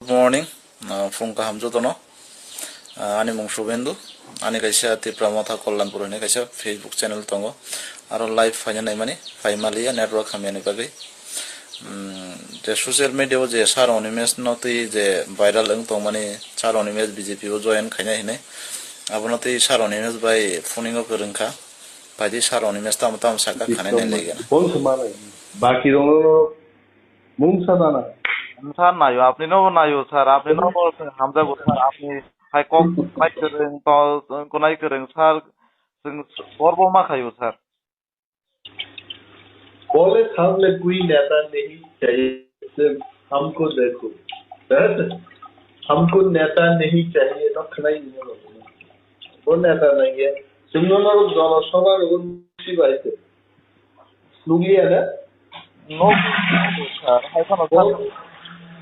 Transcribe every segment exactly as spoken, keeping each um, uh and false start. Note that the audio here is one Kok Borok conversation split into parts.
Good morning, ah, phung kaham jotono. Ah, ani mung Subendu, ani kaisa Tipra Motha Kollanpur hwnwi kaisa Facebook channel tongo. Aro live phaina naimani, phaimaliya network hamyani bagwi. Hmm, je social media o je Sir Animesh no twi je viral wng tongmani, Sir Animesh B J P o join khainai hinwi. Abono twi Sir Animesh bai phoningo kwrwngkha. Phaidi Sir Animesh tamo tamo sakha khanai nai laigana. Phone se manai. Baki rongno mungsa nana. Mungsa nayo, apni no nayo sir, apni no hamjago sir, apni hai kok nai kwrwng, to, kunai kwrwng sir, chwng borbo ma khayo sir. बोले था हमने कोई नेता नहीं चाहिए, सिर्फ हमको देखो। हमको नेता नहीं चाहिए, no khwnai ni no. Bo neta nangya. Chwngno norok jono soba rwgwi si bai se. Nukliya na? No, sir. Hai phano sir. Bo,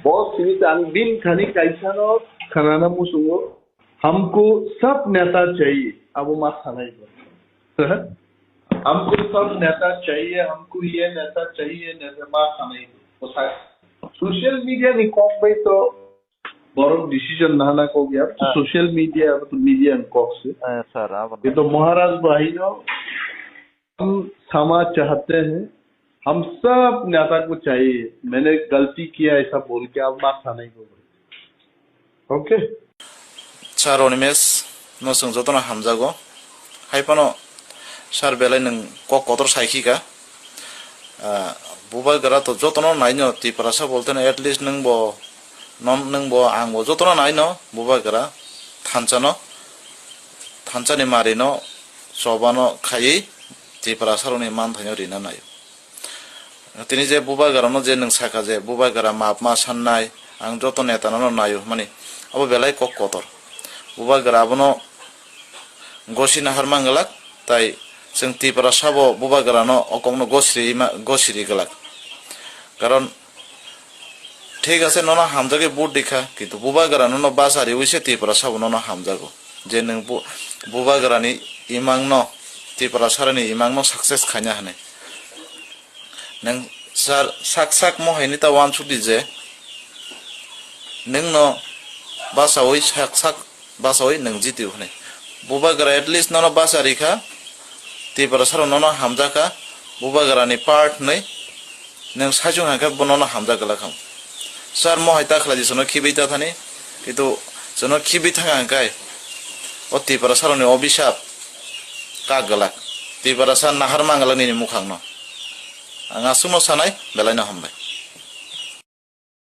bo simi tang din thani kaisa no khanana musungo. Hamko sab neta chahiye. Abo ma sanai bo. Hamko sab neta chahiye, hamko ye neta chahiye, neta ma sanai bo. Social media ni kok bai to borok decision nahana kok ya. Ah. Social media, media ni kok se. Eh, sir, abo. Ye to Maharaj bhai no हम क्षमा चाहते हैं, हम सब नेता को चाहिए, मैंने गलती किया ऐसा बोल के आप माफ खाने को। Okay? Sir Animesh, no chwng jotono hamjago. Hai phano sir belai nwng kok kotor sai khi ka. Ah, bubagra to jotono naino Tiprasa bolteno at least nwng bo, non, nwng bo, ang bo jotono naino bubagra thansa no, thansa ni mari no, choba no khaiwi Tiprasa rokni manthaino rina naio. Tini je bubagra no je nwng sakha je bubagra map ma sannai, ang joto neta no naio hwnmani, abo belai kok kotor. Bubagra abono gosi nahar manglak, tai chwng Tiprasa bo bubagra no o kok no gosiri ma, gosiri glak. Karon thik ase nono hamjagwi vote rikha, kintu bubagra nono basa riwi se Tiprasa bo nono hamjago. Je nwng bu-, bubagra ni imang no, Tiprasa ni imang no success khaina hwnwi. Nwng sir sak sak mo haini ta wansuk di je nwng no basawi sak sak basawi nwng jitio hwnwi. Bubagra at least nono basa rikha, Tiprasa rok nono hamjakha, bubagra ni part hwnwi nwng saichung hangkhe bo nono hamjak glak ham. Sir mo hai ta khlai di, chwngno khibwi ta thani, kintu chwngno khibwi thang hangkai o Tiprasa rokni obisap kak glak. Tiprasa nahar manglak nini mukhang no. Ang aswkno sanai, belai no hambai.